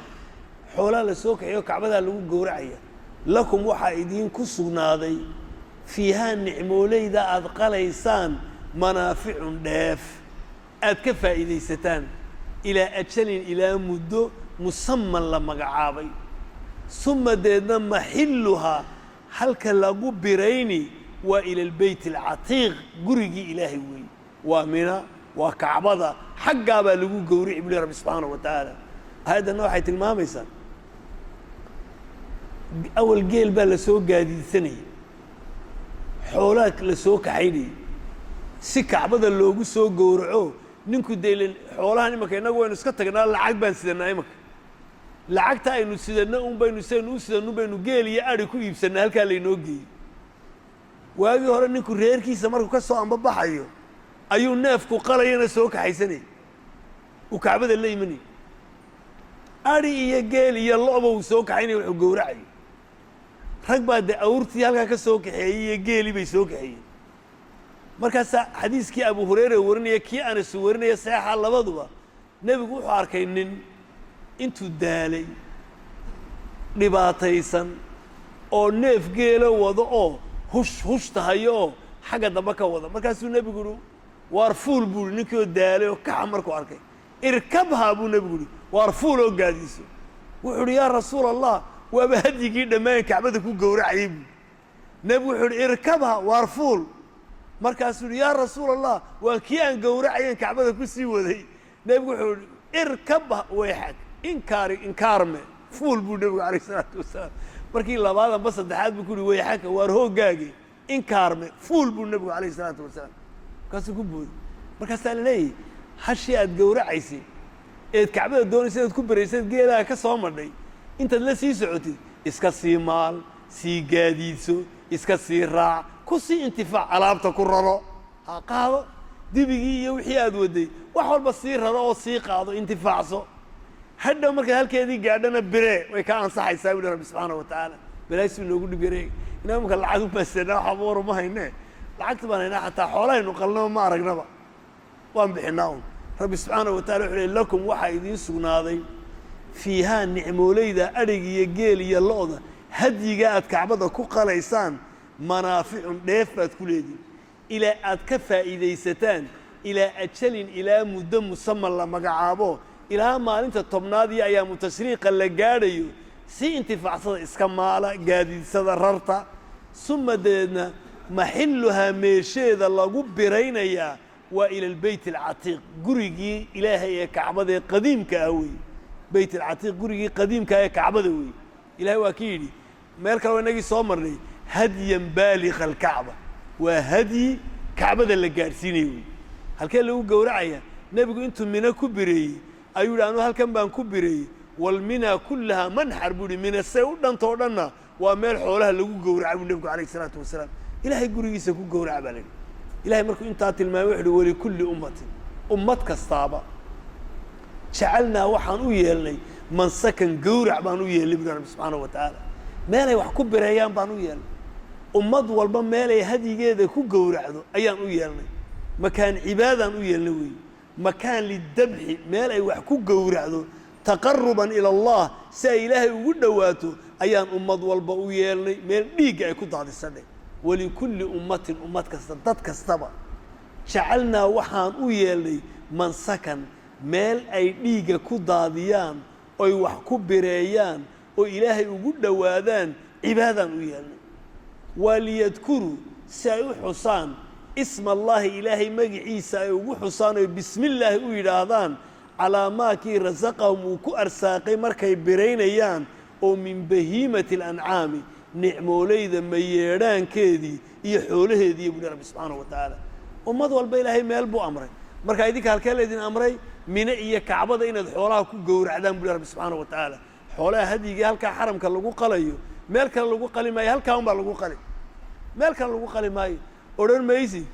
xoolaha la soo kaxeeyo kacbadaa lagu gowracaya. Lakum waxaa idinku sugnaaday fiihaa, nicmooleyda aad qalaysaan, manaaficun, dheef aad ka faa'iidaysataan, ilaa ajalin, ilaa muddo, musaman, la magacaabay. Suma deedna maxilluhaa, halka lagu birayni, waa ila albeyt alcatiiq, gurigii ilaahay weeye, waa Mina, waa Kacbada, xaggaa baa lagu gowrici buli rabbi subxaanahu wa tacaala. Aayaddanna waxay tilmaamaysaa, awal geel baa la soo gaadiidsanayay, xoolaa la soo kaxaynayay si kacbada loogu soo gowraco. Ninku dee xoolahan imanka innagu waynu iska tagnaa, lacag baan sidanaa. Imanka lacagta aynu sidanno un baynu saynu u sidanno baynu geel iyo adhi ku iibsannaa halkaa laynoo geeyey. Waagii hore ninku reerkiisa markuu ka soo ambabaxayo ayuu neefku qalayana soo kaxaysanayay, uu kacbada la imanayay, adhi iyo geel iyo lo'ba uu soo kaxaynaya wuxuu gowracayo. Rag baa dee awrtii halkaa ka soo kaxeeyey iyo geelii bay soo kaxeeyeen. Markaasaa xadiiskii Abu Hurayra warinaya, kii Anas warinaya, saxiixa labaduba, nebigu wuxuu arkay nin intuu daalay, dhibaataysan, oo neef geelo wado oo hush hush tahayo oo Xagga dambe ka wada. Markaasuu nebigu uhi, "Waar fuul," buu ihi. Ninkii oo daalay oo kaxa markuu arkay, "Irkabhaa," buu nebigu ihi, "waar fuul oo gaadiiso." Wuxuu uhi, "Yaa Rasuul Allah, waaba hadyigii dhammaan Kacbada ku gowracayay," buu. Nebigu wuxuu uhi, "Irkabha, waar fuul." Markaasuu uhi, "Yaa Rasuul Allah, waa kii aan gowracayen Kacbada ku sii waday." Nebigu wuxuu ihi, "Irkabha wayxak, inkaari inkaarme, fuul," buu nebigu calayh isalaatu wasalaam. Markii labaad amba saddexaad buu ku uhi, "Wayxaka, waar hooggaagi, inkaarme, fuul," buu nebigu calayh isalaatu wasalaam. Markaasuu ku booday. Markaasaa la leeyahy, hashii aad gowracaysay eed Kacbada doonaysa inaad ku baraysayd, geelaaga ka soo madhay, intaad la sii socotid iska sii maal, sii gaadiidso, iska sii raac, ku sii intifaac, alaabta ku raro, ha qaado dibigii iyo wixii aad waday, wax walba sii raro oo sii qaado, intifaacso. Hadhow markaad halkeedii gaadhana biree, way kaa ansaxaysaa, bui Rabbi subxaana wa tacaala. Balaasuu noogu dhib yareeg. Inaa imaka lacag u baasana, waxaba war uma hayne. Lacagta baan haynaa, xataa xoolahaynu qalnaba ma aragnaba, waan bixinaa un. Rabbi subxaana wa tacala wuxuu ley, lakum, waxaa idiin sugnaaday, fiihaa, nicmoolayda adhig iyo geel iyo lo'da, hadyiga aad Kacbada ku qalaysaan, manaaficun, dheef baad ku leedihin, ilaa aad ka faa'iidaysataan, ilaa ajalin, ilaa muddo, musaman, la magacaabo, ilaa maalinta 10aad iyo ayaamu tashriiqa la gaadhayo. Si intifaacsada, iska maala, gaadiidsada, rarta. Suma, dabeedna, maxilluhaa, meesheeda lagu biraynayaa, waa ila albeyt alcatiiq, gurigii Ilaahay ee Kacbada ee qadiimka ah weeye. Beyt alcatiiq, gurigii qadiimka ah ee Kacbada weeye. Ilahay waa ki yidhi meel kale oo inagii soo marnay, hadyan baaliqa alkacba, waa hadyi Kacbada la gaadhsiinaya wey. Halkee lagu gowracaya? Nebigu intuu Mino ku bireeyey ayuu yidhi, "Anuu halkan baan ku bireeyey, walminaa kullahaa manxar," buu yidhi. Mina say u dhantoo dhanna waa meel xoolaha lagu gowraca, buu nebigu calayh isalaatu wasalaam. Ilaahay gurigiisa ku gowraca baa la yidhi. Ilahay markuu intaa tilmaamay wuxu uhi, walikulli ummatin, ummad kastaaba, jacalnaa, waxaan u yeelnay, mansakan, gowrac baan u yeelnay, bui Rabbi subxaanahu wa tacaala. Meelay wax ku bireeyaan baan u yeelnay. Ummad walba meelay hadyigeeda ku gowracdo ayaan u yeelnay. Makaan cibaadaan u yeelnay weeye, makaan lidabxi, meel ay wax ku gowracdo, taqaruban ila Allah, si ay Ilaahay ugu dhowaato ayaan ummad walba u yeelnay meel dhiigga ay ku daadisadhe. Walikulli ummatin, ummad kasta, dad kastaba, jacalnaa, waxaan u yeelnay, mansakan, meel ay dhiigga ku daadiyaan oy wax ku bireeyaan oo Ilaahay ugu dhowaadaan, cibaadaan u yeelnay. Waa liyadkuruu, si ay u xusaan, isma Allaahi, Ilaahay magiciisa ay ugu xusaan oy bismillaahi u yidhaahdaan, calaa maakii rasaqahum, uu ku arsaaqay markay biraynayaan, oo min bahiimati alancaami, nicmoolayda mayeedhaankeedii iyo xoolaheedii, buuhi Rabbi subxaanahu wa tacaala. Ummad walba Ilaahay meel buu amray. Marka idinka halkee laydin amray? Mine iyo Kacbada inaad xoolaha ku gowracdaan, buuhi Rabbi subxaanahu wa tacaala. Xoolaha hadyigii halkaa xaramka lagu qalayo, meel kale lagu qali maayo, halkaa un baa lagu qali, meel kale lagu qali maayo. Odhan maysid,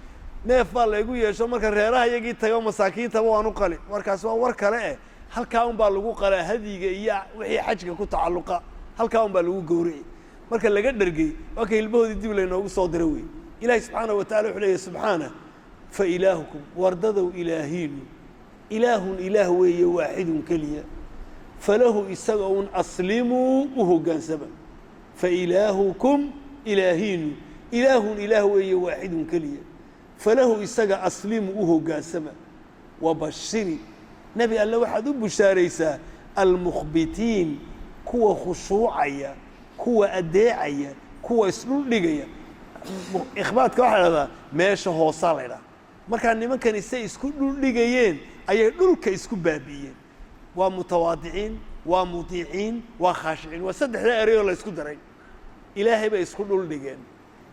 "Neef baa laygu yeesho, marka reeraha iyagii tago masaakiintaba waan u qali." Markaas waa war kale eh. Halkaa un baa lagu qalaa hadyiga iyo wixii xajka ku tacalluqa, halkaa un baa lagu gowrici. Marka laga dhergey waa ka hilbahoodii dib laynoogu soo diro wey. Ilahi subxaanahu wa tacala wuxuu leeyahy subxaana, fa ilaahukum, wardadow, ilaahiinu, ilaahun, ilaah weeye, waaxidun, keliya, falahu, isaga un, aslimuu, u hoggaansama. Fa ilaahukum, ilaahiinu, ilaahun, ilaah weeye, waaxidun, keliya, falahu, isaga, aslimuu, u hoggaansama. Wabashiri, nebi Alle, waxaad u bushaaraysaa, almukhbitiin, kuwa khushuucaya, kuwa adeecaya, kuwa isdhuldhigaya. Ikhbaatka waxaa la dhahdaa meesha hoosaa la ydhaha. Markaa nimankani say isku dhuldhigayeen ayay dhulka isku baabi'iyeen. Waa mutawaadiciin, waa mutiiciin, waa khaashiciin, waa saddexdaa ereyoo la isku daray. Ilaahay bay isku dhuldhigeen,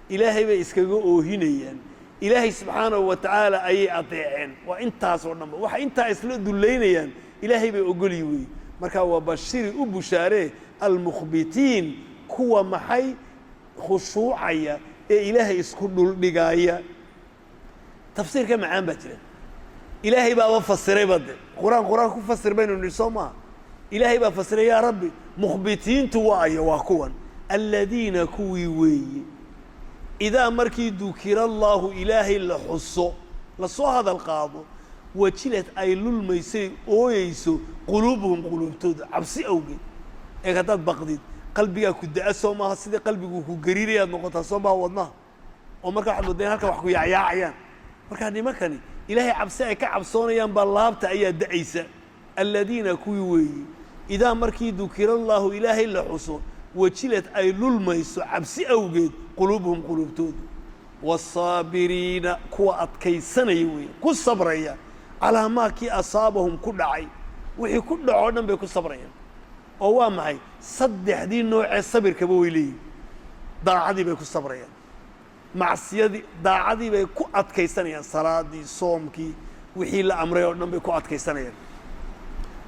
Ilaahay bay iskaga oohinayaan, Ilaahay subxaanahu wa tacaala ayay adeeceen. Waa intaasoo dhanba waxay intaa isla dullaynayaan, Ilaahay bay ogolyi wey. Markaa waa bashiri, u bushaaree, almukhbitiin, kuwa maxay khushuucaya ee Ilaahay isku dhuldhigaaya. Tafsiirka macaan baa jira. Ilaahay baaba fasirayba de. Qur-aan qur-aan ku fasir baynu nidhi, soo maaha? Ilaahay baa fasiray. Yaa Rabbi, mukhbitiintu waa ayo? Waa kuwan, aladiina, kuwii weeye, idaa, markii, dukira allaahu, Ilaahay la xuso, lasoo hadal qaado, wajilad, ay lulmaysay, ooyeyso, quluubuhum, quluubtooda, cabsi awgeed. Eeg, haddaad baqdid qalbigaa ku da-a, soo maaha? Sidii qalbigu ku gariirayaad noqotaa, soo maaha? Wadnaha. Oo marka waxaad mooddaa in halkan wax ku yaacyaacayaan. Markaa nimankani Ilaahay cabsi ay ka cabsoonayaan baa laabta ayaa da'aysa. Aladiina kuwii weeyi idaa markii dukira Allaahu, Ilaahay la xuso, wajilad ay lulmayso cabsi awgeed quluubuhum, quluubtoodu. Wasaabiriina, kuwa adkaysanaya weeye, ku sabraya calaa maa kii asaabahum ku dhacay. Wixii ku dhacoo dhan bay ku sabrayaan. Oo waa maxay? Saddexdii noocee sabirkaba way leeyihin. Daacadii bay ku sabrayaan, macsiyadii, daacadii bay ku adkaysanayaan, salaadii, soomkii, wixii la amray oo dhan bay ku adkaysanayaan.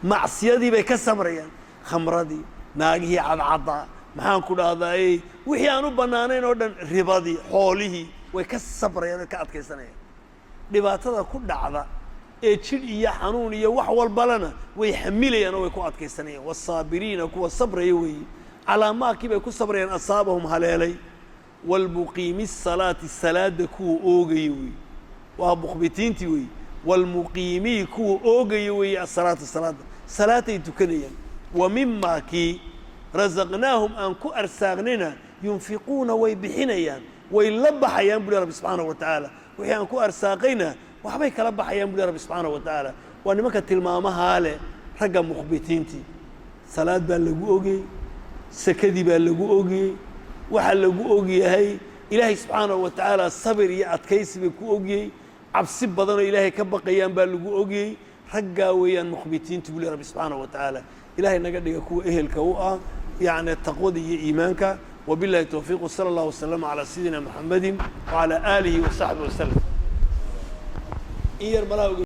Macsiyadii bay ka sabrayaan, khamradii, naagihii cadcaddaa, maxaan ku dhahdaayey, wixii aan u bannaanayn oo dhan, ribadii, xoolihii, way ka sabrayaan, way ka adkaysanayaan. Dhibaatada ku dhacda ee jidh iyo xanuun iyo wax walbalana way xamilayaan oo way ku adkaysanayaan. Wasaabiriina, kuwa sabraya weeye, calaa maakii bay ku sabrayaan asaabahum haleelay. Waalmuqiimi salaati, salaada kuwa oogaya weeye, waa mukhbitiintii weeye. Waalmuqiimii, kuwa oogaya weeye, asalaata, salaada, salaaday tukanayaan. Wa mimaa kii rasaqnaahum aan ku arsaaqnayna yunfiquuna, way bixinayaan, way la baxayaan, buri Rabbi subxaanahu wa tacaala. Wixii aan ku arsaaqayna waxbay kala baxayaan, buri Rabbi subxaanahu wa tacaala. Waa nimanka tilmaamahaa leh, ragga mukhbitiintii. Salaad baa lagu ogeyey, sakadii baa lagu ogiyey, waxaa lagu ogyahay Ilaahay subxaanahu wa tacaala sabir iyo adkaysi bay ku ogiyey, cabsi badanoo Ilaahay ka baqayaan baa lagu ogiyey. Raggaa weeyaan mukhbitiintu, buli Rabbi subxaanahu wa tacaala. Ilaahay naga dhiga kuwa ehelka u ah, yacni taqwada iyo iimaanka. Wabillahi towfiiq, wsala allah wasalama calaa sayidina Muxamedin wacalaa aalihi wasaxbi wasalam. In yar malaa.